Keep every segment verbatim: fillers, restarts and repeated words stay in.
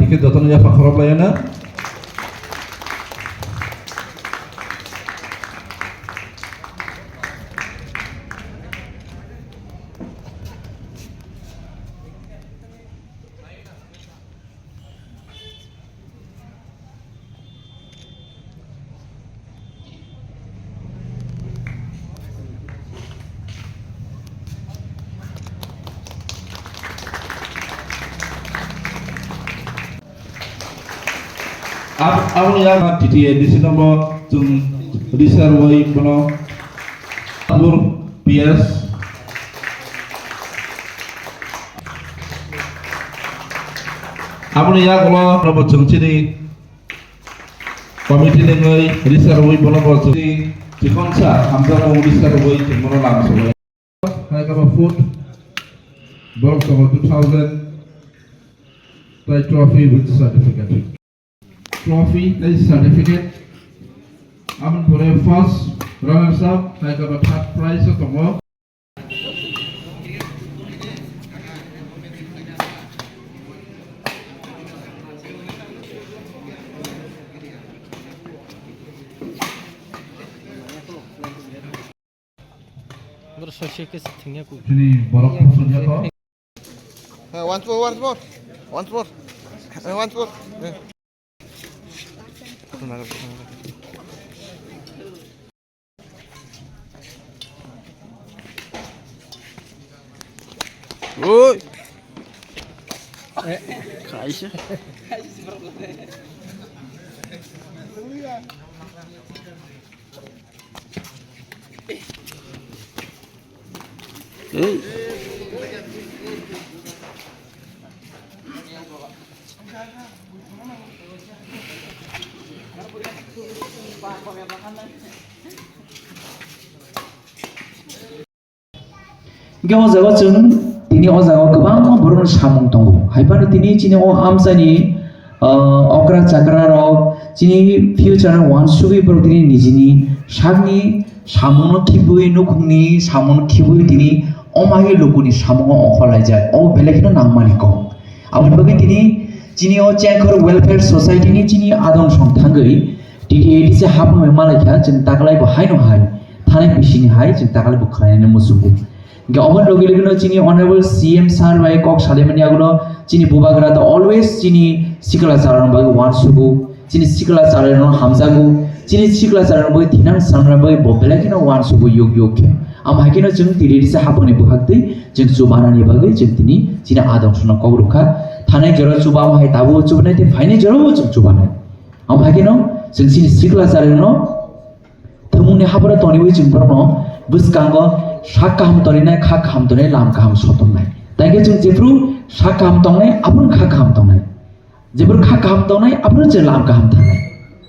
Khe jotono yapha khorok lai na. Ab-, aboni yago T T A D C number chwng Risa Rwai bono Pur P S. Aboni yago no bo chwng chini committee ni wngwi Risa Rwai bono bo chwng chini chikonsa hamjakmung Risa Rwai chwng bono lam sogwi. Hai kaba food, borok tongo two thousand, tai trophy with certificate. Trophy tai certificate. Aboni pore first runners up, hai kaba third prize o tongo. Boro soise khe se thwngya kuk. Chini borok khosok ya to. Hey, once more, once more, once more. Hey, once more. Hey. Oi. Kaisa. Ei. Hingke o jaga o chwng tini o jaga o kwbangma borokni samung tongo. Hai phano tini chini o amchaini, ah, okra chakra rok chini future no uansugwi borok tini nijini sakni samung no khibwi, nukhungni samung no khibwi tini o mai lukuni samung o ongkhor laijak. O belai kheno nangmani kok. Aboni bagwi tini chini o Chengkhor Welfare Society ni chini adong song thangwi T T A D C hapung bai malai kha, chwng taklai bo haino hai thanai bisini hai chwng taklai bo khlainani muchungo. Hingke oboni logi logi no chini Honorable C M sir bai kok salaimani yagulo chini bubagra to always chini sikla chwla rok bai uansugo. Chini sikla chwla rok hamjago, chini sikla chwla rok bai thinang samra bai bo belai kheno uansugo yuk yuk khe. Am hai kheno chwng tini risa haponi bwkhak twi chwng chubanani bagwi chwng tini chini adong sono kok rwkha. Thanai jora chuba am hai tabuk chubanai tei phaini jora bo chwng chubanai. Am hai kheno chwng chini sikla chwla rok no thwngmungni haboro toniwi chwng borokno bwskango sak kaham toninai, kha kaham tonwi, lam kaham sotonnai. Tei khe chwng jephru sak kaham tongnai, abono kha kaham tongnai. Jephru kha kaham tongnai, abono chwng lam kaham thangnai.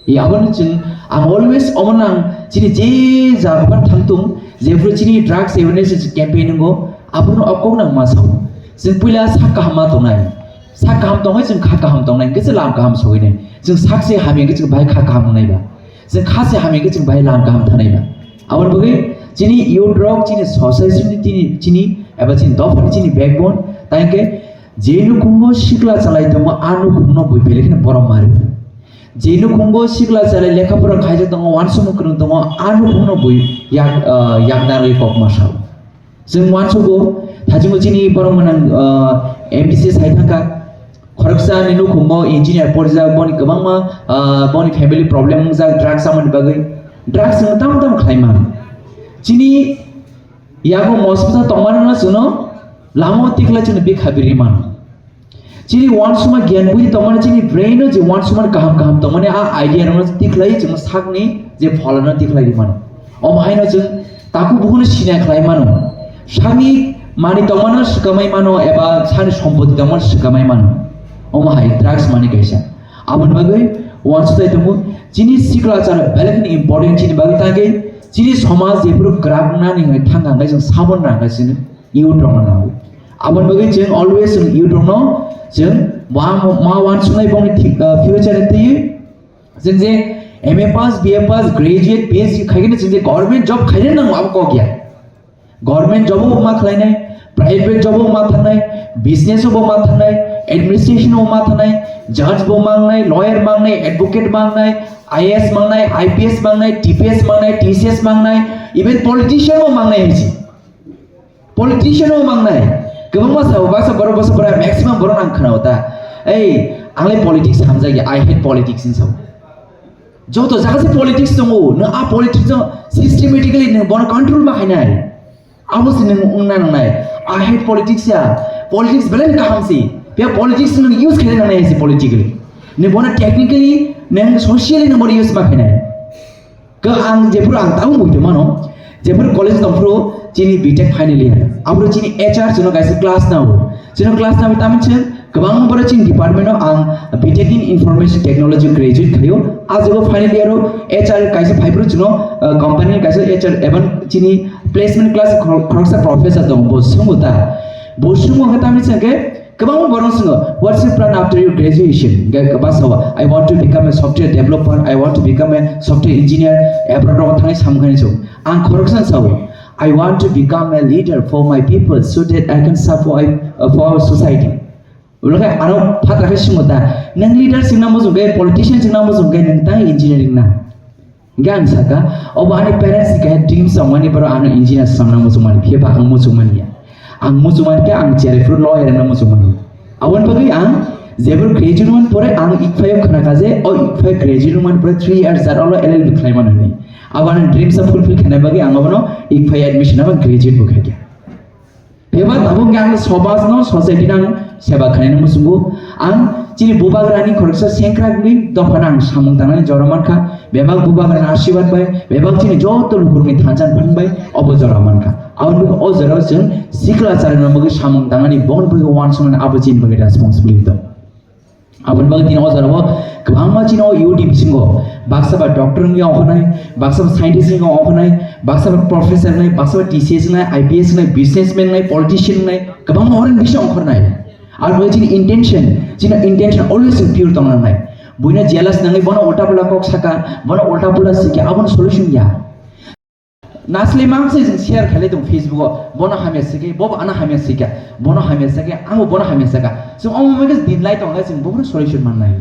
E abono chwng, ang always omono ang chini je jaga phano thangtung, jephru chini drugs awareness campaign wngo, abono o kokno ang ma sao. Chwng puila sak kaham ma tongnai. Sak kaham tongwi chwng kha kaham tongnai, hwnkhe se lam kaham sogwi nai. Chwng sak se hamya hwnkhe chwng bahai kha kaham wngnai ba. Chwng kha se hamya hwnkhe chwng bahai lam kaham thanai ba. Aboni bagwi chini youth rok, chini society ni, chini, chini, eba chini dopha ni chini backbone, tai hwnkhe je nukhungo sikla chalai tongo, a nukhungno bui belai kheno borom mari. Je nukhungo sikla chalai lekha pora khaijak tongo, uansukmung kwrwng tongo, a nukhungno bui yak, ah, yakna rwi kok ma sao. Chwng uansugo, thaichungo chini borok mwnang, ah, M D C sai thangkha. Khoroksa ni nukhungo engineer porjak, boni kwbangma, ah, boni family problem wngjak drugs chamani bagwi. Drugs chwng tamo tamo khlai mano. Chini yago mosmsa tongmani no chwngno lama o tikhlai chwngno bikha biri mano. Chini uansukma giyan bui tongmani, chini brain o je uansukmani kaham kaham tongmani, a idea rokno tikhlai chwngno sakni je pholano tikhlai ri mano. Omo haino chwng takhuk bukhukno sina khlai mano. Sakni manwi tongmano swkamai mano eba sakni sompoti tongmano swkamai mano. Omo hai drugs manwi kaisa. Aboni bagwi uansuk tai tongo, chini sikla chara belai kheno important chini bagwi, tangkhe chini somaj jephuru kwrak nani hwnwi thang thang khe chwng sabon nang khe chini youth rokno nango. Aboni bagwi chwng always chwng youth rokno chwng ma, ma uansuknai bongni thi-, ah, future ni twi chwng je M A pass, B A pass, graduate, P H D khaikhe chwng je government job khaina nango abo kok ya. Government job bo ma khlainai, private job bo ma thangnai, business bo ma thangnai, Administration o ma thanai, judge bo mangnai, lawyer mangnai, advocate mangnai, I A S mangnai, I P S mangnai, T P S mangnai, T C S mangnai, even politician bo mangnai hai si. Politician bo mangnai. Kwbangma sao, baksa borok, baksa borok, maximum borok ang khwnao ta. Ei, ang le politics hamjakya, I hate politics hin sao. Joto jaga se politics tongo, no a politics no systematically no bono control ma khainai. Abo se nwng wngna nangnai. I hate politics ya. Politics belai kaham se. Phiya politics nwng use khaina nangnai se politically. Nwng bono technically, nwng socially nwng bono use ma khainai. Ka ang jephuru ang tamo muitu mano. Jephuru college tongphuru chini B Tech final year. Abro chini H R chino kaisa class nao. Chino class nao tamo chwng kwbang boro chini department o ang B Tech in Information Technology graduate khayo. Ajogo final year o H R kaisa phaiphuru chino, uh, company kaisa H R eban chini placement class khor-, khoroksa professor dong, bo swngo ta. Bo swngo khe tamni chwng khe kwbangma borok swngo, "What's your plan after your graduation?" Hwnkhe basa o, "I want to become a software developer, I want to become a software engineer," abroad rogo thangwi samung khainai chwng. Ang khoroksa sao, "I want to become a leader for my people so that I can serve for, uh, for our society." Ulo khe aro phatra khe swngo ta, "Nwng leader chwngna muchung khe, politician chwngna muchung khe, nwng tang engineering na?" Hingke ang saka, obo ani parents ni kaisa dreams tongmani, borok ano engineer samna muchungmani, phiya ba ang muchungmani ya. Ang muchungmani khe ang cherepro lawyer wngna muchungmani. Aboni bagwi ang jebor graduate wngmani pore ang Ikphai o khna kha je, o Ikphai graduate wngmani pore three years jar olo L L B khlai mano hinwi. Abo ani dreams o fulfill khaina bagwi ang abono Ikphai admission abo graduate bo khaikha. Phiya ba tabuk khe ang somaj no, society no ang seba khlaina muchungo. Ang chini bubagrani khoroksa sengkrakni dophano ang samung tangnani jora mankha. Bebak bubagrani asirwad bai, bebak chini joto lukurokni thansa phang bai obo jora mankha. Aboni bagwi o jorao chwng sikla charwino bagwi samung tangnani, boni bagwi uansuknani abo chini bagwi responsibility tong. Aboni bagwi tini o jorao kwbangma chini o youth ni bisingo baksa ba doctor wngya ongkhornai, baksa ba scientist wngya ongkhornai, baksa ba professor wngnai, baksa ba T C S wngnai, I P S wngnai, businessman wngnai, politician wngnai, kwbangma oroni bisingo ongkhornai. Aboni bagwi chini intention, chini intention always pure tongna nangnai. Buino jealous nangwi bono ulta pula kok saka, bono ulta pula sikya, abono solution ya. Nasle mang se jing share khailai tong Facebook o, bono hamya sikhe, bobo ano hamya sikha, bono hamya sakhe, ango bono hamya sakha. Chwng omo mege din lai tong lai chwng bobo solution mannai.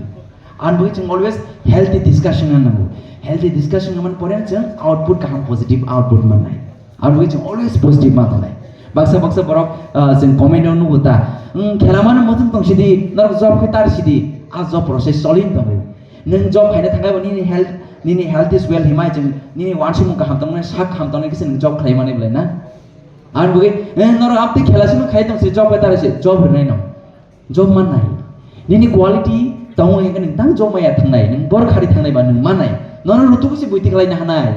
Aboni bagwi chwng always healthy discussion wngna nango. Healthy discussion wngmani pore chwng output kaham positive output mannai. Aboni bagwi chwng always positive ma tongnai. Baksa baksa borok, ah, chwng comment o nugo ta, "Hmm, khela mano muchung tong sidi, norok job khe tar sidi." A job process cholin tongo. Nwng job khaina thangkhe bo nini health, nini health is well himai chwng nini uansukmung kaham tongnai, sak kaham tongnai khe se nwng job khlai mani belai na? Aboni bagwi, eh, norok amtwi khela simi khai tong se job khe tara se job rwnai no. Job mannai. Nini quality tongo hwnkhe nwng tang job maya thangnai, nwng bor khari thangnai ba nwng mannai. Nono rutugo se buiti khlaina hanai.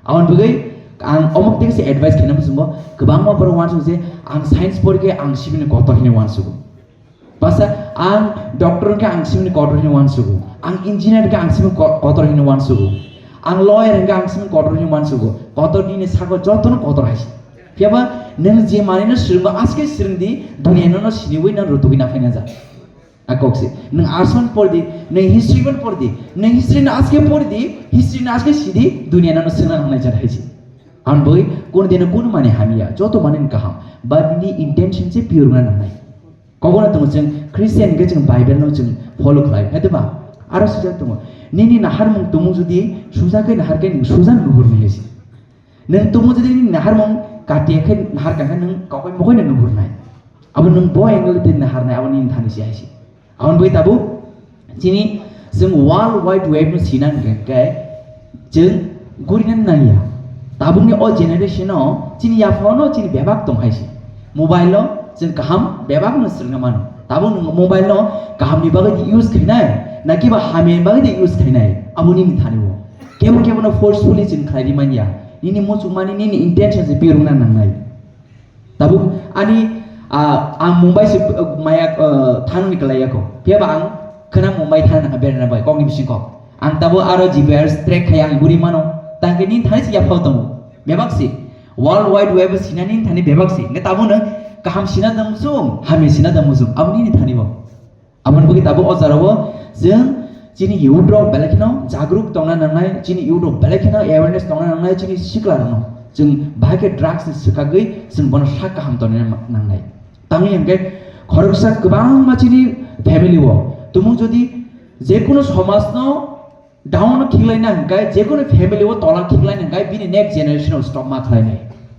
Aboni bagwi ang omo tei se advice khaina muchungo, kwbangma borok uansuk je ang science porikhe ang sibini kotor hinwi uansugo. Basa ang doctor wngkhe ang sibini kotor hinwi uansugo, ang engineer wngkhe ang sibini ko-, kotor hinwi uansugo, ang lawyer wngkhe ang sibini kotor hinwi uansugo. Kotor nini sago jotono kotor hai se. Phiya ba nwng je manwino swrwngma aske swrwngdi, duniya nono siniwi nang rutugwi na phaina ja. A kok se. Nwng arts man pordi, nwng history man pordi, nwng history no aske pordi, history no aske sidi, duniya nono swngna nangnai jat hai se. Ang boi, kun dino kun mani hamya, joto mani kaham, but ni intention se pure na nangnai. Kogono tongo chwng Christian hwnkhe chwng Bible no chwng follow khlai, hai ba? Aro swijak tongo. Nini naharmung tumung jodi suja khe nahar khe nwng suja nuhur ni hai se. Nwng tumung jodi nini naharmung katiya khe nahar kha khe nwng kokoi mokoi no nuhur nai. Abo nwng bo angle tei naharnai abo nini thani se hai se. Aboni bagwi tabuk chini chwng World Wide Web no sina hwnkhe chwng gurina nangya. Tabukni o generation o chini yaphano chini bebak tong hai se. Mobile o chwng kaham bebak no swrwngna mano. Tabuk nwng mobile no kaham ni bagwi di use khainai, na kiba hamya ni bagwi di use khainai, abo nini thani o. Kebo kebo no forcefully chwng khlai ri manya. Nini muchungmani nini intention se pure wngna nangnai. Tabuk ani, ah, ang Mumbai se, ah, maya, ah, thangnani kwlai yakho. Phiya ba ang khwna Mumbai thangna nangkha berana bai kokni bising kok. Ang tabuk aro G P S track khai ang guri mano. Tangke nini thani se yaphao tongo. Bebak se. World Wide Web o sina nini thani bebak se. Nge tabuk nwng kaham sina da muchung, hamya sina da muchung. Abo nini thani bo. Aboni bagwi tabuk o jorao chwng chini youth rok belai kheno jagruk tongna nangnai, chini youth rok belai kheno awareness tongna nangnai, chini sikla rokno chwng bahai khe drugs ni swkagwi chwng bono sak kaham tongna nangnai. Tamni hwnkhe Khoroksa kwbangma chini family o tumung jodi jekunu somajno down khiklaina hwnkhe, jekunu family o tola khiklaina hwnkhe bini next generation o stop ma khlainai.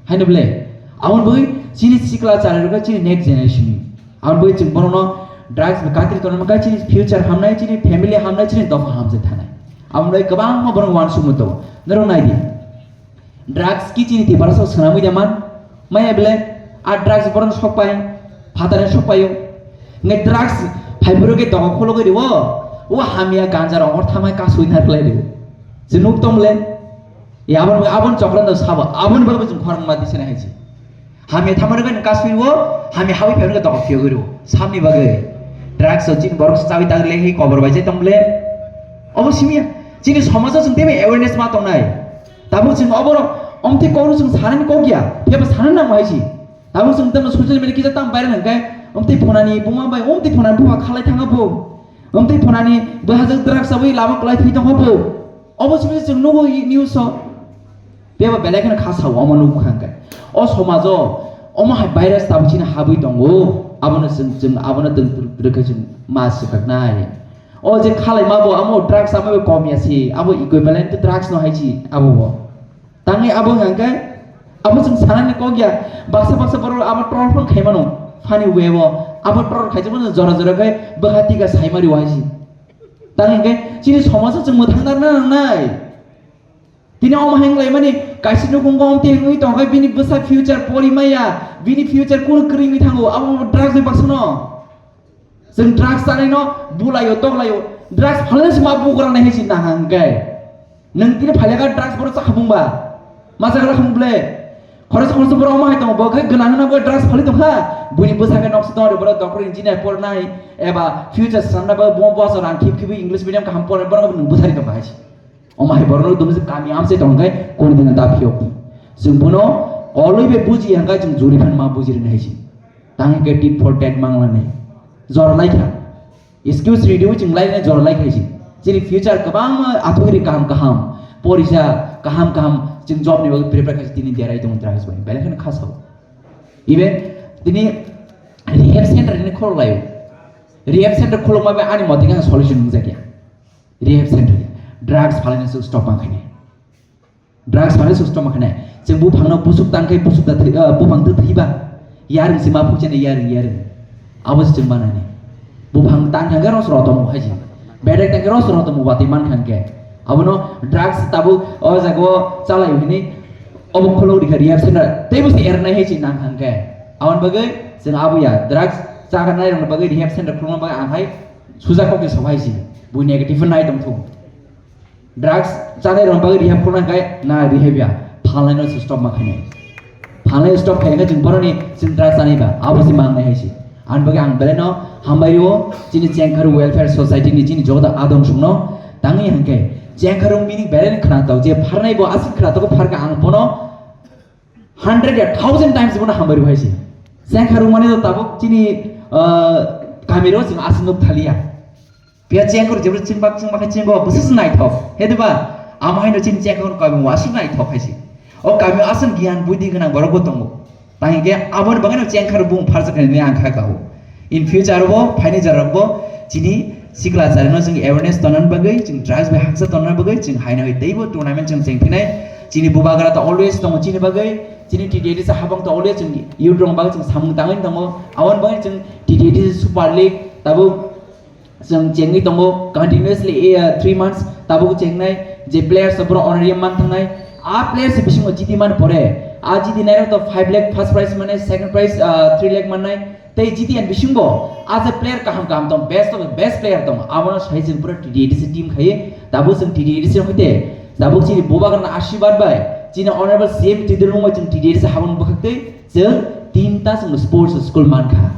Haino bwle, aboni bagwi chini sikla chari rwkha chini next generation ni. Aboni bagwi chwng borokno drugs bai katri tongna hwnkhe chini future hamnai, chini family hamnai, chini dopha hamjak thanai. Aboni bagwi kwbangma borok uansukmung tongo. Norok nai di. Drugs ki chini tiprasa swnamwi da man? Maya bele, a drugs borok sok pai, phatani sok paio. Nge drugs phaiphuru ke dogo kholo gori wo, o hamya ganja rong hor thamai kasui nar lai rio. Chinuk tong le, ya abon abon chokran da sabo, abon bagwi jung khorang ma disana haji. Hamya thamar ga kasui wo, hamya hawi phaiphuru ke dogo phio gori wo. Samni bagwi drugs o chin borok chawi tag le hi kobor bai je tong le. Obo simia, chini somajo chwng tebe awareness ma tongnai. Tabuk chwng oborok omtwi kokno chwng sanani kok ya, phiya ba sana nang hai si. Tabuk chwng tamo social media kisa tam viral hwnkhe, omtwi phonani buma bai, omtwi phonani buma khalai thanga bo. Omtwi phonani bwhajak drugs chawi lama kwlai thwi tongkha bo. Obo simi chwng nugo i news o. Phiya ba belai kheno kha sao omo nukha hwnkhe. O somajo omo hai virus tabuk chini habwi tongo. Abono chwng, chwng abono twng twrwk twrwk khe chwng ma swkaknai. O je khalai ma bo amo drugs amo bo kom ya si. Abo equivalent to drugs no hai si abo bo. Tangwi abo hwnkhe, abo chwng sanani kok ya, baksa baksa borok abo troll phano khaimano, funny way o, abo troll khaijak mano jora jora khe bwkha tika saimari waisi. Tang hwnkhe chini somajo chwng mwthang narwkna nangnai. Tini omo hwnglai mani kaisa nukhungo omtwi wngwi tongkha bini bwsa future pori maya, bini future kunu kwrwi wngwi thango, abo drugs ni baksano. Chwng drugs chanaino bulaio, toklaio. Drugs phalnai se ma bugrang nai hinsi nang hang khe. Nwng tini phailaka drugs borok chakha bungba. Ma chakha khum ble. Khoroksa khoroksa borok omo hai tongo, bo khe gwnang hwnna bo drugs phalwi tongkha. Buini bwsa khe noksa tongri borok doctor engineer pornai eba future sanna bo bo bo rang khip khip English medium kaham pornai borok nwng bwsari tongkha hai se. Omo hai borok rok dum kami amse tong khe kori dina da phiyok. Chwng bono kolwi be buji hangka chwng juri phan ma buji rin hai si. Tang ke tit for tat mang lani. Jor lai kha. Excuse ridi chwng lai ne jor lai khai si. Chini future kwbang athugri kaham kaham. Porisa kaham kaham chwng job ni bagwi prepare khai si tini derai tong trai si. Belai kheno khasao. Ibe tini rehab center ni kholo layo. Rehab center kholo ma be ani motike solution nung jakya. Rehab center, drugs phalai se stop ma khainai. Drugs phalai se stop ma khainai. Chwng buphang no busuk tang khai busuk da thwi, ah, buphang twi thwiba. Yaring se ma phuk chene yaring yaring. Abo se chwng manani. Buphang tang thang khe ros rotom hai ji. Bedek tang khe ros rotom ba twi man khan khe. Abono drugs tabuk o jago chalai hini obo khulok rikha rehab center. Tei bo se ernai hai si nang khan khe. Aboni bagwi chwng abo ya drugs chaganai rokni bagwi rehab center khulokna bagwi ang hai suja kok ni sohai si. Bo negative nai tong thung. Drugs chanai rok bagwi rehab khulna khe na rehab ya, phalnai no se stop ma khainai. Phalnai stop khai khe chwng boroni chwng drugs chanai ba, abo se mangnai hai se. Ani bagwi ang belai no hambai o chini Chengkharu Welfare Society ni chini joto adong songno tangwi hwnkhe Chengkharu meaning belai no khwnatok je pharnai bo aswk khwnatok pharkha ang bono hundred ya thousand times bono hambai rw hai se. Chengkharu mane to tabuk chini, ah, kami ro chwng aswk nuk thaliya. Phiya chengkhor jebra chwng bak chwng bak chwng go bwswk naithok. He diba? Amo haino chini chengkhor kami waswk naithok hai se. O kami aswk giyan buddhi gwnang borok bo tongo. Tang hingke aboni bagwino chengkhor bung pharjak hinwi ang kha kao. In future bo phaini jora bo chini sikla charino chwng awareness tonani bagwi, chwng drugs bai haksa tonani bagwi, chwng haino hai teibo tournament chwng chengphinai. Chini bubagra to always tongo chini bagwi, chini T T A D sa habang to always chwng youth rok bagwi chwng samung tangwi tongo. Aboni bagwi chwng T T A D Super League tabuk chwng chengwi tongo continuously, eh, three months tabuk chengnai je players rok borok honorarium man thangnai. A players bisingo chiti man pore, a chiti nairok to five lakh first prize mane, second prize, ah, three lakh mannai. Tei G T N bisingo a je player kaham kaham tong, best of the best player tong, abono sai chwng pura T D A D C team khai, tabuk chwng T D A D C rok hoite, tabuk chini bubagrana ashirwad bai, chini honorable C M Twitter rungbai chwng T D A D C habang bwkhak twi chwng tinta chwng sports school mankha.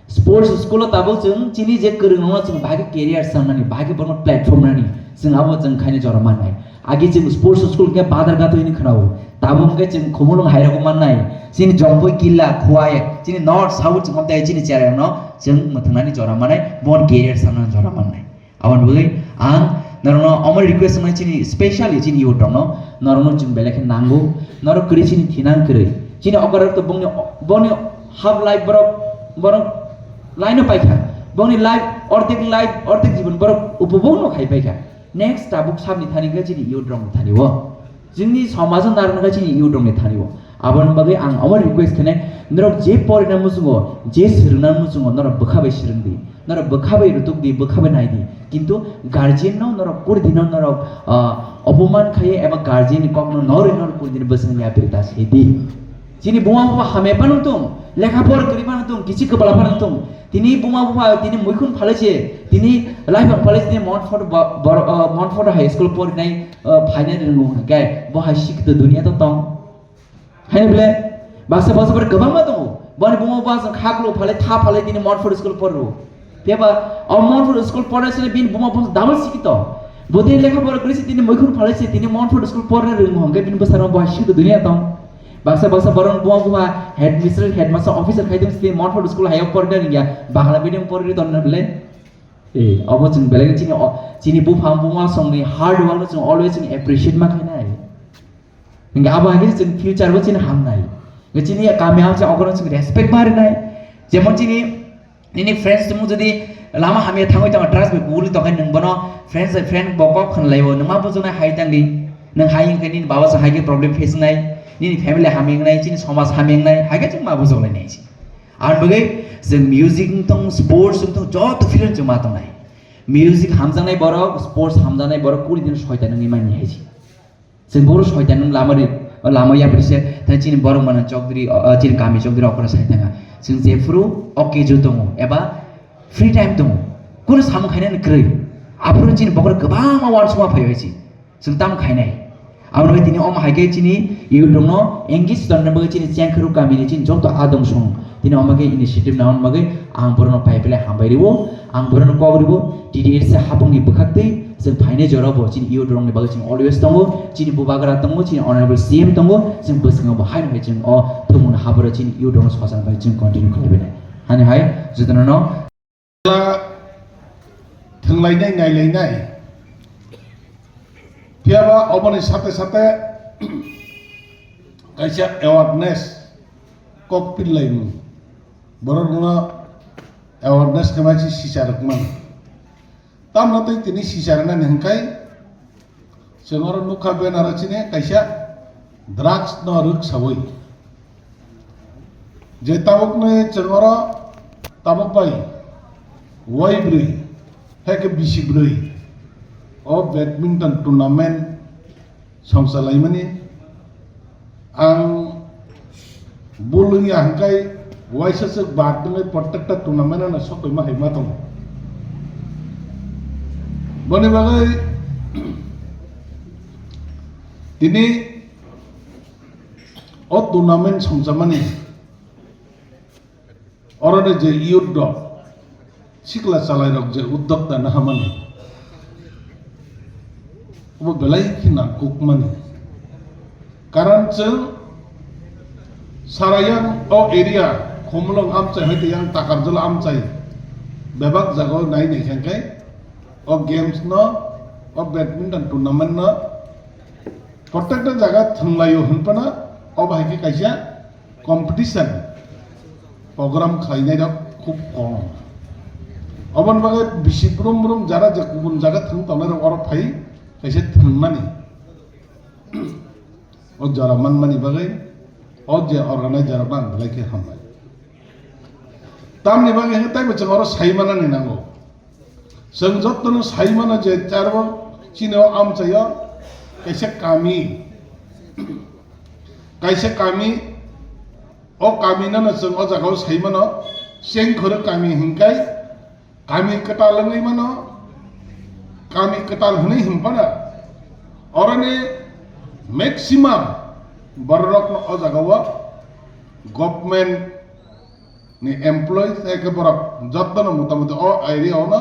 Sports school o tabuk chwng chini je kwrwng rokno chwng bahai khe career sanani, bahai khe bono platform nani, chwng abo chwng khaina jora mannai. Agi chwng sports school khe badar gatwi hwnwi khwnao. Tabuk hwnkhe chwng Khumulwng hai rokbo mannai. Chini Jongpui Killa, Khowai, chini North, South chwng hamtai chini cherai rokno chwng mwthwngnani jora mannai, bon career sanani jora mannai. Aboni bagwi ang norokno omo request wngnai chini specially chini youth rokno, norokno chwng belai khe nango, norok kwrwi chini thinang kwrwi. Chini okora rok to bongni, boni half life borok, borok Line o paikha. Bongni life, ordek life, ordek jibon borok upobog no khai paikha. Next tabuk sabni thani khe chini youth rokni thani o. Chini somajo narwkna khe chini youth rokni thani o. Aboni bagwi ang omo request khenai, norok je porina muchungo, je swrwngna muchungo, norok bwkha bai swrwng di. Norok bwkha bai rutuk di, bwkha bai nai di. Kintu guardian no norok kurdino norok, ah, opoman khai eba guardian ni kok no norwi norok kurdino bwswng ya beri ta se di. Chini buma buma hamya phano tong, lekha pora kwrwi phano tong, kichi kwbala phano tong. Tini buma buma, tini muikhun phalai se, tini laibang phalai se, tini Montfort ba-, bor-, ah, Montfort High School porinai, ah, phainai rwngo hwnkhe, bo hai sikto duniya to tong. Haino bole, baksa baksa bore kwbangma tongo. Boni buma buma chwng kha klo phalai, tha phalai, tini Montfort School porro. Phiya ba, o Montfort School pornai sini bini buma buma double sikito. Bo tini lekha pora kwrwi se, tini muikhun phalai se, tini Montfort School porna rwngo hwnkhe bini bwsarok bo hai sikto duniya tong. Baksa baksa borok buma buma headmistress, headmaster, officer khai tong sini Montfort School hayo porda ringya, Bangla medium porwi tonna bole. Eh, obo chwng belai chini o, chini buphang buma songni hard work no chwng always chwng appreciate ma khainai. Hingke abo hai khe chwng future bo chini hamnai. Hingke chini kami ang chwng okorno chwng respect ma rinai. Jemon chini Nini friends tongmung jodi lama hamya thangwi tongma, trust bai kubuli tongkhe nwng bono friends bai friend bo kok khwnlaio, nwng ma bujoknai hai tangdi. Nwng hai wngkhe nini baba se hai khe problem face wngnai, nini family hamya wngnai, chini somaj hamya wngnai, hai khe chwng ma bujoklainai se. Aboni bagwi chwng music wng tong, sports wng tong, joto field o chwng ma tongnai. Music hamjaknai borok, sports hamjaknai borok kuri din soitan wngwi manya hai se. Chwng bohrok soitan nwng lama ri, lama yapri se, tei chini borok mano chokdri, o, o, chini kami chokdri okora sai thanga. Chwng jephuru okay jo tongo, eba free time tongo. Kunu samung khainani kwrwi. Aphuru chini bokhorok kwbangma uansukma phaibai se. Chwng tamo khainai. Aboni bagwi tini omo hai khe chini youth rokno engage tonna bagwi chini Chengkhru kamini chini joto adong song. Tini omo khe initiative nangna bagwi ang borokno pai belai hambai rwo. Ang borokno kok rwo, T D S hapungni bwkhaktwi chwng phainai jorao bo chini youth rokni bagwi chwng always tongo, chini bubagra tongo, chini honorable C M tongo, chwng bwskango bo haino hai chwng o thwngmungni haboro chini youth rokno sochang bai chwng continue khlaibai nai. Hani hai jotono no thwnglainai, nailainai. Phiyaba oboni sate sate kaisa awareness kok pillaimung. Borokno awareness khe bai se sisa rwkmani. Tamno tei tini sisa rwnani hwnkhe chwng oro nukha banner o chini kaisa drugs no rwksawi. Je tabukni chwng oro tabuk bai waibrwi hai khe bisi brwi o badminton tournament songchalaimani. Ang bul wngya hwnkhe waisa swk bar tongwi protekta tournament ano sokoima hai ma tongo. Boni bagwi tini o tournament songchamani Oro de je youth rok, sikla chalai rok je uddokta nahamani, obo belai khe nangkukmani. Karon chwng sara yang o area, Khumulwng amchai hai tei yang Takarjala amchai bebak jagao nai nai khe khe o games no, o badminton tournament no protekta jaga thwnglaio hwnphano obo hai khe kaisa competition program khlainai rok khub kom. Oboni bagwi bisi brum brum jara je kubun jaga thwng tongnai rok oro phai kaisa thwngmani. O jora manmani bagwi o je organizer rok ang belai khe hambai. Tamni bagwi hwnkhe taibo chwng oro sai manani nango. Chwng jotono sai mano je charbo chini o amchaio kaisa kami, kaisa kami, o kami no no chwng o jaga o sai mano, Chengkhoro kami hinkai kami kwtal wngwi mano, kami kwtal hwnwi hwnphano oroni maximum bororokno o jaga o government ni employees eke borok jotono motamuti o area ono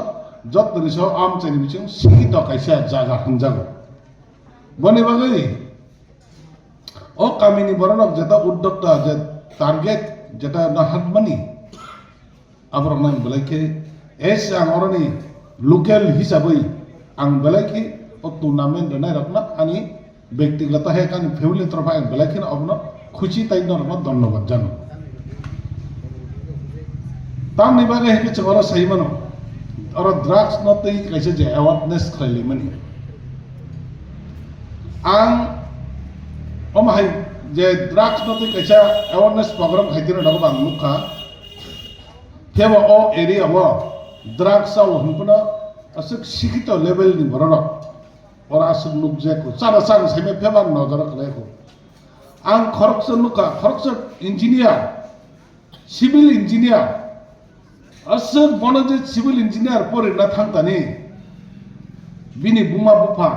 jotoni so amchaini bising sikito kaisa jaga hwnjago. Boni bagwi o kamini bororok jeta uddokta je target jeta no hakmani aborok nang belai khe es ang oroni local hisabwi ang belai khe o tournament rwnai rokno ani Bektigoto hai khe ani family ni torof hai ang belai kheno abono khuchi tei norokno dhonnobad jano. Tamni bagwi hai khe chwng oro sai mano, oro drugs no twi kaisa je awareness khlai lai mani. Ang omo hai je drugs no twi kaisa awareness program khai tino dago bang nukha. Thebo o area o drugs o hwnphano aswk sikhito level ni bororok oro aswk nukjak ko. Chara chang saimai phebak nojoro khlai ko. Ang khoroksa nukha, khoroksa engineer, civil engineer, aswk bono je civil engineer porina thangtani, bini buma bupha,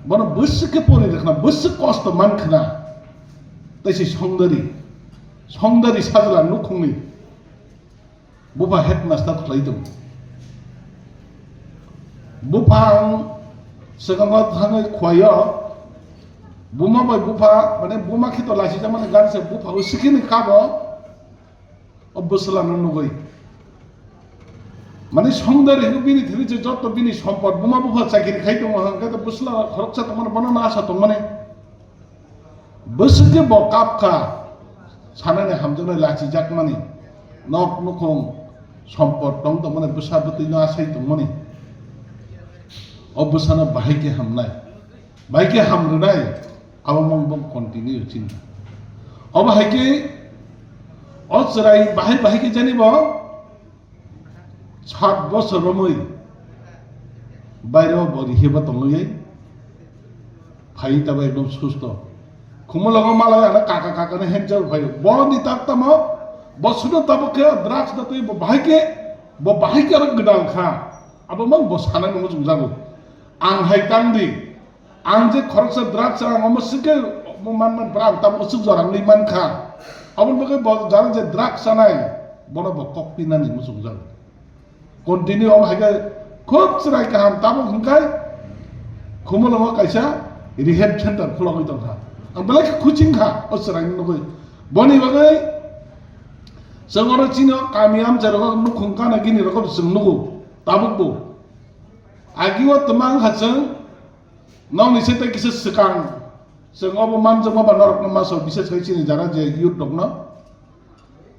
bono bwswk khe pori rwkhna, bwswk kosto man khna, tei se songdari, songdari sajla nukhungni bupha headmaster khlai tongo. Bupha ang swkango thangwi khuaio, buma bai bupha, mane buma khe to lachijak mani gari se bupha o sikini kabo, o bwsla no nugwi. Mane songdari hinwi bini thani je joto bini sompot buma bupha chakiri khai tongo, hwnkhe to bwsla khoroksa tongmani, bono no asa tongmani. Bwswk khe bo kap kha, sanani hamjaknai lachijakmani, nok nukhung sompot tong tongmani, bwsa bwtwi no asai tongmani. O bwsano bahai khe hamnai, bahai khe ham rwnai, abo mang bo continue chini. Obo hai khe o chwrai bahai bahai khe jani bo sat bosor romwi baire o bo riheba tongwi phai tabo ekdom susto. Khumulongo malai ana kaka kaka no henchal phaio. Bo ni tak tamo, bo suno tabo khe drugs da twi bo bahai khe, bo bahai khe aro gwdal kha. Abo mang bo sanai nungo chwngjago. Ang hai tang di. Ang je khoroksa drugs ang omo sikhe omo man man pra ang tamo usuk jorang ni man kha. Aboni bagwi bo jara je drugs chanai bono bo kok pinani muchung jago. Continue omo hai khe khub chwrai kaham tamo hwnkhai Khumulongo kaisa rehab center khulogwi tong kha. Ang belai khe khuching kha o chwrai ni nugwi. Boni bagwi chwng oro chini o kami amchai rogo nukhung kana gini rogo chwng nugo tabuk bo. Agi o twmang kha chwng Nokni se tei kisa swkang, chwng obo manjakma ba norokno masa, bises khai chini jara je youth rokno.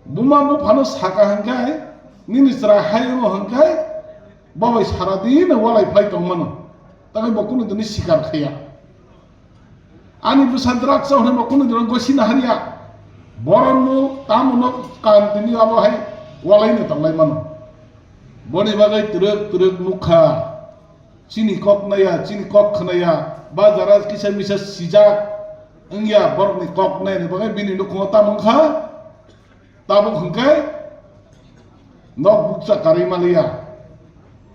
Buma buphano saka hwnkhe, nini chwrai hai wngo hwnkhe, bo bai sara dino walai phai tongmano. Tangwi bo kunu dini sikar khaiya. Ani bwsa drugs o hwnwi bo kunu dino gosina harya. Boronno, tamono, kantini abo hai walaino tonglaimano. Boni bagwi twrwk twrwk nukha. Chini kok naya, chini kok khwnaya, ba jara kisa misa sijak wngya, borokni kok nayani bagwi bini nukhungo tamo wngkha, tabuk hwnkhe nok bukcha karwi maliya,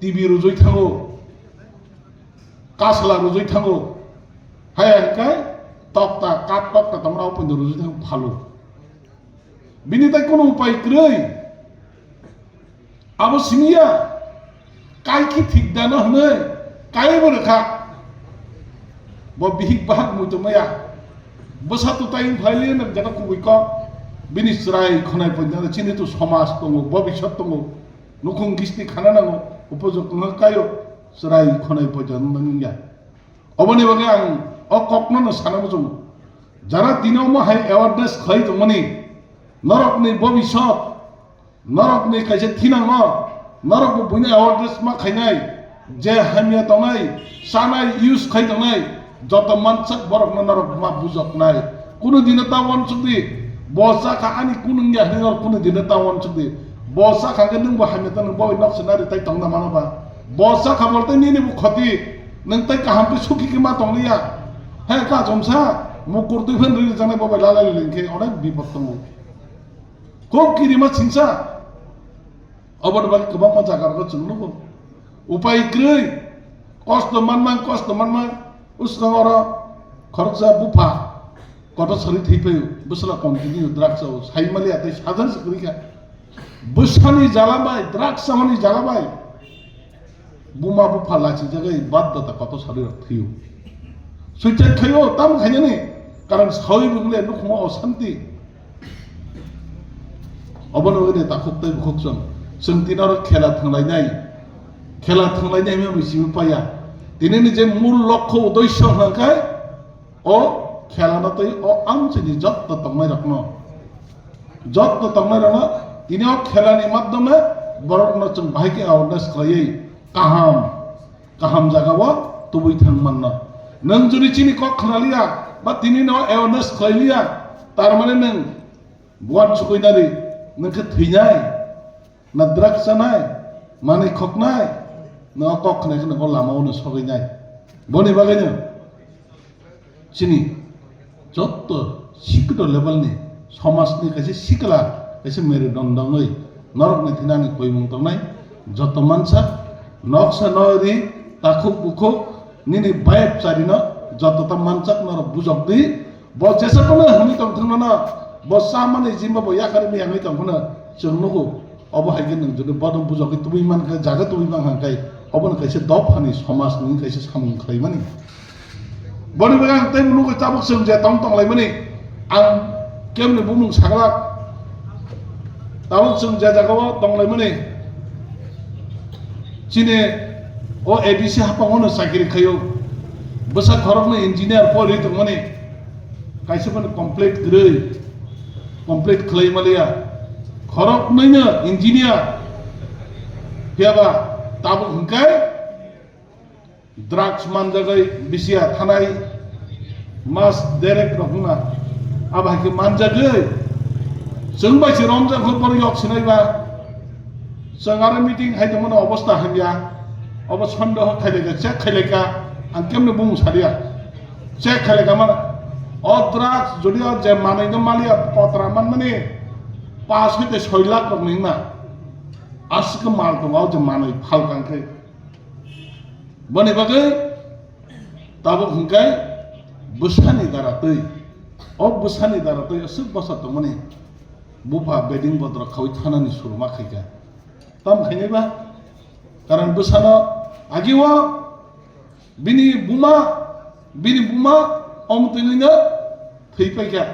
T V rwjwi thango, kasla rwjwi thango, haya hwnkhe tokta, kap tokta tongmani o poito rwjwi thango phalo. Bini tai kunu upai kwrwi. Abo siniya, kai khe thik dano hwnwi, kai bo rwkha. Bo bihik bahak muitu maya. Bwsa tu tai wng phaili nang jana kubui kok. Bini chwrai khwnai poito chini tu somaj tongo, bobiswt tongo. Nukhung gisti khana nango, upojok wngkha kaio, chwrai khwnai poito wngya. Oboni bagwi ang o kokno no sana muchungo. Jara tini omo hai awareness khlai tongmani, norokni bobiswt, norokni kaisa thinango, norokbo buino awareness ma khainai, je hamya tongnai, chanai, use khai tongnai, joto mansak borokno norok ma bujoknai. Kunu dino ta uansukdi, bo chakha ani kunu wngya hinwi norok kunu dino ta uansukdi. Bo chakha khe nwngbo hamya tong, nwng bo nok se nari tai tongna mano ba. Bo chakha bolte nini bo khoti, nwng tai kaham khe sukhi khe ma tongliya. He kachomsa, mukur twi phan riri janai bo bai lalai leng khe onek bipod tongo. Kok kirima singsa. Oboni bagwi kwbangma jaga rokno chwng nugo. Upai kwrwi, kosto manma, kosto manma, uskango oro khoroksa bupha kotor sari thwi phaio, bwsla continue drugs o, sai maliya tei sajak se kwrwi kha. Bwsani jala bai, drugs chamani jala bai, buma bupha lachijagwi baddhota kotor sari rok thwio. Suicide khaio, tamo khainani, karon sawi bwle nukhungo osanti. Obono wngkhe takhuk tei bukhuk chwng. Chwng tini oro khela thwnglainai. Khela thwnglainai hwnwi simi paya. Tini ni je mul lokho uddesho hwnkhe o khela no tei o amchaini jotto tongnai rokno. Jotto tongnai rokno Tini o khelani madhyome borokno chwng bahai khe awareness khlaiwi kaham, kaham jagao tubui thang manno. Nwng jodi chini kok khnaliya ba tini no awareness khlailiya, tar mane nwng buwan sukui nari, nwng khe thwinai, na drugs chanai, manwi khoknai, nwng o kok khnai khe nwng o lama o no sogwi nai. Boni bagwi no chini jotto sikito level ni somaj ni kaisa sikla, kaisa merudondongwi norok ni thinani koimung tongnai, joto mansak noksa nori takhuk bukhuk nini bayap charino joto ta mansak norok bujok di. Bo jesa kono hwnwi tong thwngno no, bo chamani jimba bo yakari miyangwi tong phano chwng nugo. Obo hai khe nwng jodi bono bujogwi tubui man khe, jaga tubui man kha khe, obono kaisa dophani somajni kaisa samung khlaimani. Boni bagwi ang tei nugwi tabuk chwng je tong tonglaimani, ang kemni bumung saglak, tabuk chwng je jagao tonglaimani, chini o A D C haphango no chakiri khaio, bwsa khoroknwi engineer pori tongmani, kaisa phano complete kwrwi, complete khlai maliya, khoroknwino engineer, phiyaba tabuk hwnkhe drugs manjagwi bisiya thanai mas derek rok wngna. Abo hai khe manjagwi chwng bai se romjak kho borok yok sinai ba. Chwng aro meeting hai tongmani obostha hamya. Obo sondeho khailaika, check khailaika, ang kemni bumung salia. Check khailaika mana. O drugs jodi o je manwi no maliya kotra manmani pash hoite soi lakh rok ni wngna. Aswk mal tongo o je manwi phalkang khe. Boni bagwi tabuk hwnkhe bwsani dara twi, o bwsani dara twi aswk bwsa tongmani bupha beding bodrok khaui thanani suruma khaikha. Tamo khainai ba? Karon bwsano agio bini buma, bini buma omtwino thwi paikha.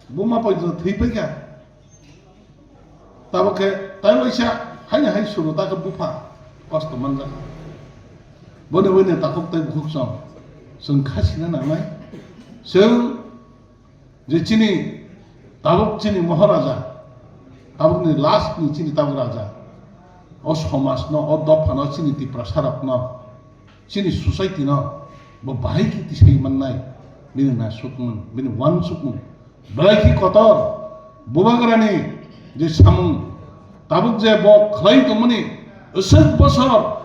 Buma poito thwi paikha. Tabuk khe tai waisa haino hai suru ta khe bupha kosto manjak. Boni boni takhuk tei bukhuk song chwng kha sina nangnai. Chwng je chini tabuk chini Maharaja, tabukni last ni chini tabuk Raja, o somajno, o dophano, chini Tiprasa rokno, chini society no bo bahai khe tisai mannai, bini nasukmung, bini uansukmung belai khe kotor. Bubagrani je samung tabuk je bo khlai tongmani, aswk bosor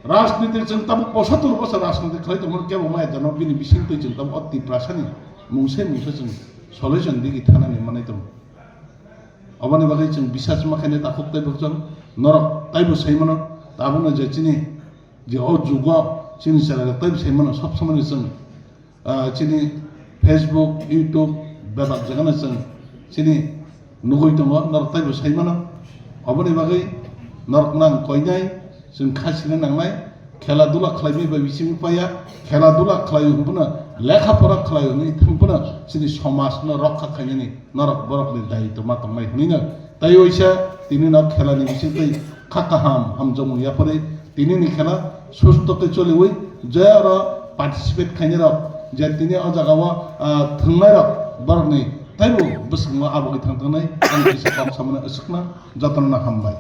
rajniti chwng tabuk posatur bosor rajniti khlai tongmani, kebo maya jano bini bisingtwi chwng tabuk o Tiprasani mungse mungse chwng solution digi thanani manai tongo. Oboni bagwi chwng bisas ma khainai takhuk tei bwswk norok taibo sai mano, tabukno je chini je o jugo chini chwrairok tei bwsai mano, sob somoni chwng, ah, chini Facebook, YouTube, bebak jagano chwng chini nugui tongo, norok tei bwsai mano. Oboni bagwi norokno ang koinai, chwng kha sina nangnai, khela dula khlaimani bai bising paya, khela dula khlai hwnphano, lekha pora khlai hwnwi thangphano chini somajno rokha khainani norok borokni daitwma tongnai hwnwi no. Tai waisa tini no khelani bisingtwi kha kaham hamjakmung yapharwi tinini khela susto khe choliwi je aro participate khainai rok je tini o jagao, ah, thwngnai rok borokni taibo bwskango abogwi thang tangnai ani kisa kok samani aswkna jotono hambai.